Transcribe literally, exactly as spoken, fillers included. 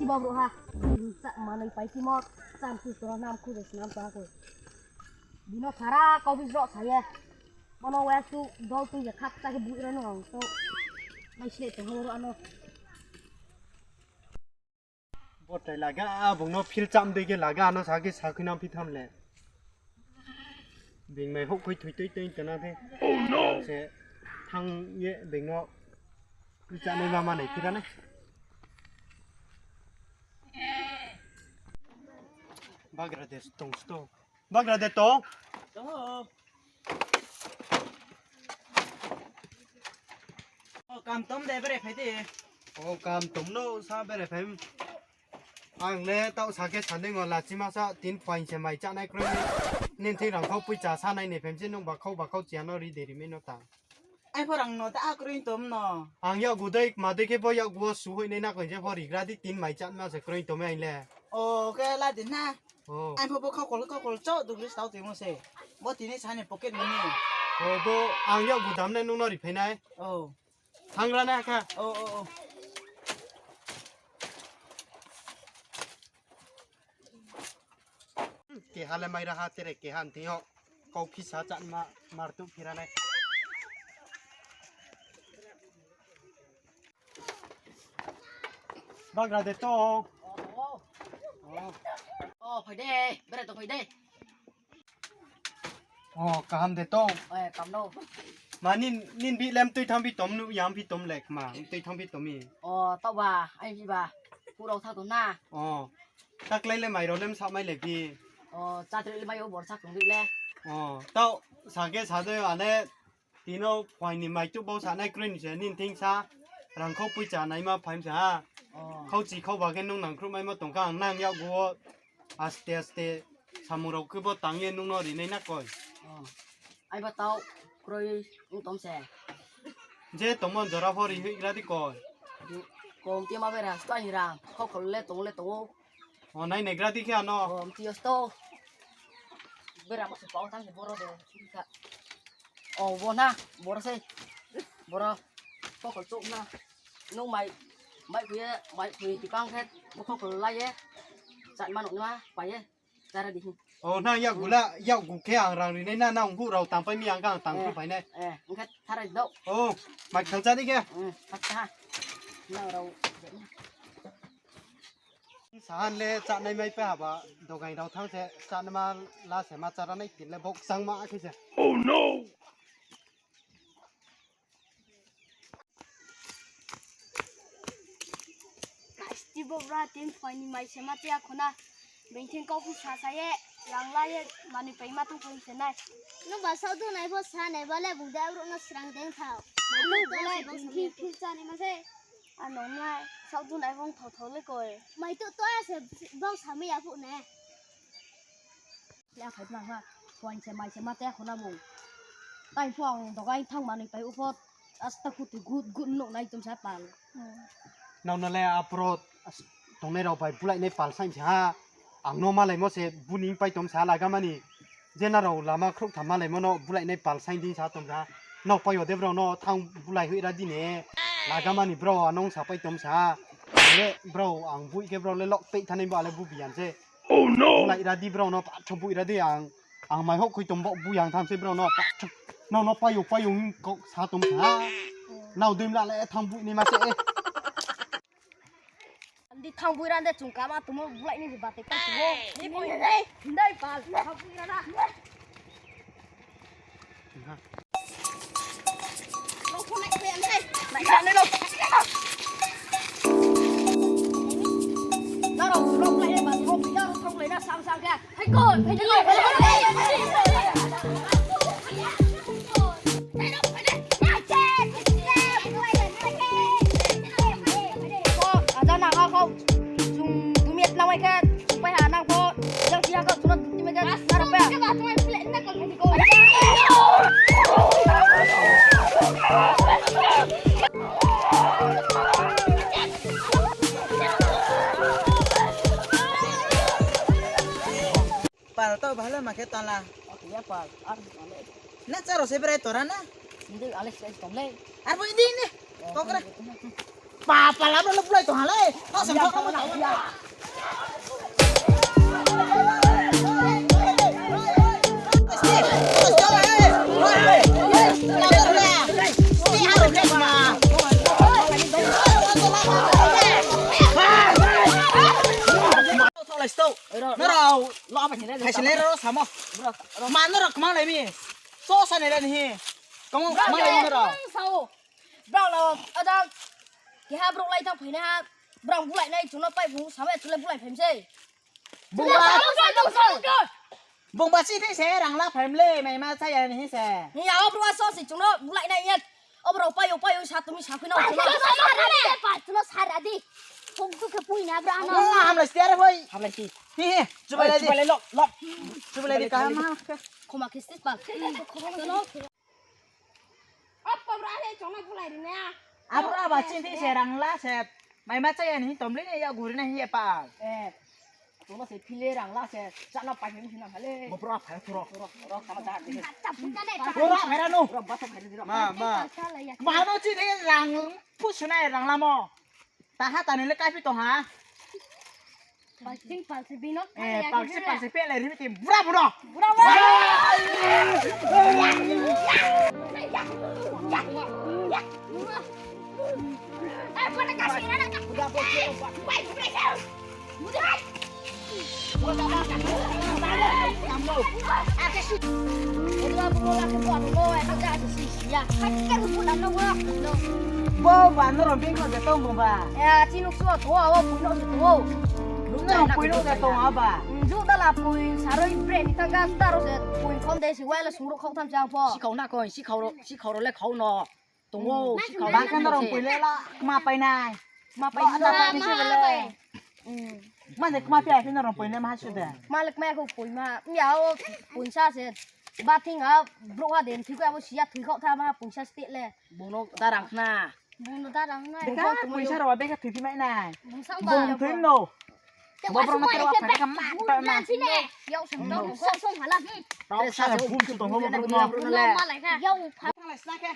Bo brouh ha, bini chá manoi pai timo, cham khu toro nam khu de snam tong ha koi. Bino sara kau bi jro sa ye. Bono wa su dol tui ye khakcha khe bui rano ang to. Nai sle tong ha brouh ano. Bo tai laga, bung no phil cham dei khe laga, ano sa khe sa khui nam phi tham le. Bing mai houh khui thui tui tui tana the. Oh no! Se thang ye bing no. Ri chá nai ma ma nai phira nai. Bagra de tong sto. Bagra de tong. O, kam tom de bere phai de. O, kam tom no sa bere phai. Ang le taoh sa khe sanding o lachi masa tin phaing se mai chá nai kroi. Nin thing rang khau pui chá sa nai ni phaim se nung ba khau ba khau chia no ri de ri mi no ta. Ai pho rang no ta kroi tom no. Ang yakgu dei ma dei khe bo yakgu wo su hoih nai na koi je pho rigra di tin mai chá ma se kroi tom ai le. O, khe la di na. O. Ai pho bo khau kol khau kol chou dugri stau timo se. Bo tini sa ni pocket money. O, bo ang yakgu dam nai nung no ri phai nai. O. Thang ra nai kha. O, o, o. Keha le mai ra ha, tere keha nti yo. Kau phisa chá ma, mar tu phira nai. Bagra de tong. O, phai de, bere to phai de. O, kaham de tong. Oi, kam no. Ma nin, nin bi lem tui thang bi tom nu, yam bi tom lek ma, tui thang bi tom mi. O, tau ba, ai bi ba. Pu rao tha to na. O, taklai le mai rao lem sa mai le bi. O, chatri le mai o bor sa tong di le. O, tau, sa khe sa de ale, tino phaing ni mai tu bau sa nai kroi ni se, nin thing sa, rang khau pui chá nai ma phaim sa ha. O. Khau chi khau ba khe nung nang khruh mai ma tong kha, ang nang yakgu wo. Aste aste samung rao khe bo tang ye nung no ri nai na koi. O. Ai ba tau kroi ong tom se. Je tongmo jora pho ri hoih gra di koi. Kom ti ma bera sto ni rang. Khau khol le tong le tong o. O nai nai gra di khe ano. O mti yo sto. Bera ma se pau tang se boro de. O bo na, boro se. Boro. Khau khol chouh na. Nung mai, mai phui ye, mai phui tikang khe, bo khau khol la ye. Chat ma nuh ni ma, pai ye. Chara di. O, nang yakgu la, yakgu khe ang rang ri nai na, nang buh rao tang pai mi ang khe ang tang khe pai nai. Eh, ong khe tharai dou. O, mai khang chá di khe. Hmm, khang chá. Nang rao. Sahan le chá nai mai pe haba, dogaing rao thang se, chá nai ma la se ma chara nai, tin le bok chang ma khe se. Oh no! Guys, ti bo bra tin phaing ni mai se ma te akho na. Beng thing kau phu sa sa ye, rang la ye, manoi pai ma tong phaing se nai. Nung ba saoh du nai pho sa nai ba le bung de abrouh no srang deng thao. Ano bo le beng thing phil chá ni ma se. Ano nai, saoh du nai pho thao thao le koi. Mai tu to a se bau sa mai ya phuh ne. Le aphai blang ha, phaing se mai se ma te akho na bung. Tai pho ang dogai thang manoi pai u pho, asta khuti gut gut nuh nai tum sa pal. Nang no le apro tongnai rao bai bulai nai pal saing sa ha. Ang no malaimo se buning pai tom sa laga mani. Je na rao lama khrouh tham malaimo no bulai nai pal saing ding sa tom sa ha. Nao pai yo de brao no thang bulai hoih ra di ne. Laga mani brao anong sa pai tom sa ha. Le brao ang bui khe brao le lok pei thanai bo ale bu biyan se. Oh no! Bulai ra di brao no, patho bui ra di ang. Ang mai houh khui tong bo bui ang tham se brao no, patho. Nao no payo, payo hing kok sa tong sa. Nao dui mla le thang bui ni ma se. Andi thang bui ra de chung kama tumo bulai ni ba te ka tumo. Ni bui de. Ndai pa, thang bui ra na. Aja na ha kau. Chung dumi et nang mai khe, pai ha nang pho, jang si ha kau, chung no dumi et nang rao pai ha. Pal tau bhala ma khe tala. Oke, ya pal. Ar na charo se brai tora na. Hindi ale se tom le. Ar bo hindi ni. Kokra. Pa, pa, lama le bulai tong ha le. Tha se tha kamo tong. Thaolai sto. Nrao. Hai se le ro samo. Ma nrao kmang lai mi. So sa ni le ni. Kmang, kmang lai mi nrao. Brao no, ada, keha brouh lai tang phainai ha, brao bulai nai, chung no pai bung sama, chung le bulai phai mi sei. Bung ba, bung ba si thing se rang la phai mi le, mai ma chaya ni se. Ni ya, o brouh a so si chung no bulai nai ya. O brouh pai o, pai o, sa tumi sa phi na, chung no. Chung no sara di. Hong tu khe pui na bra no. Hamlai si tiar hoi. Hamlai si. Hi hi. Chubai lai di. Chubai lai lo, lo. Chubai lai di kaham ha. Khoma khe stis pa. Abo aba chini se rang la se. Mai ma chaya ni tom le ya guri na hi ya pa. Eh. Tongno se phile rang la se. Chano pai ni na hale. Bo pro phai pro. Pro pro kama da. Pro phai ra no. Pro ba phai ra. Ma ma. Ma no chini rang pusu na rang la mo. Taha tani le kaipi tong ha. Palsing palsi bino. Eh, palsi palsi pe le rimi tim. Bura bura. Bura bura. Eh, bura kasi na. Bo ba, nrao bengkho de tong bo ba. Ya, chini suh tong o, pui no suh tong o. Nrao pui no de tong aba. Ju dala pui, saroi bre ni tangka, taro se pui khom de si, wai le sungro khau tham chang pho. Sikhau na koi, sikhau ro, sikhau ro le khau no. Tong o, sikhau. Ba khe nrao pui le la, kma pai nai. Kma pai nai. Mane kma pai khe nrao pui nai ma su de. Ma le kma kho pui ma, ya o pui sa se. Ba thing ha, brouh ha den thoi kha bo siya thoi khau tha ma pui sa state le. Bung no darang khna. Bung no darang khna. Bung ka pui sa ro ba khe thoi phi mai nai. Bung sa ba. Bung thoi no. Bo brouh no kero phai kha ma ta ma. Yau sung no bung sung sung hala. Tau sa bung sung tong ho brouh no. Bung no ma lai kha. Yau pha. Tang lai sna khe.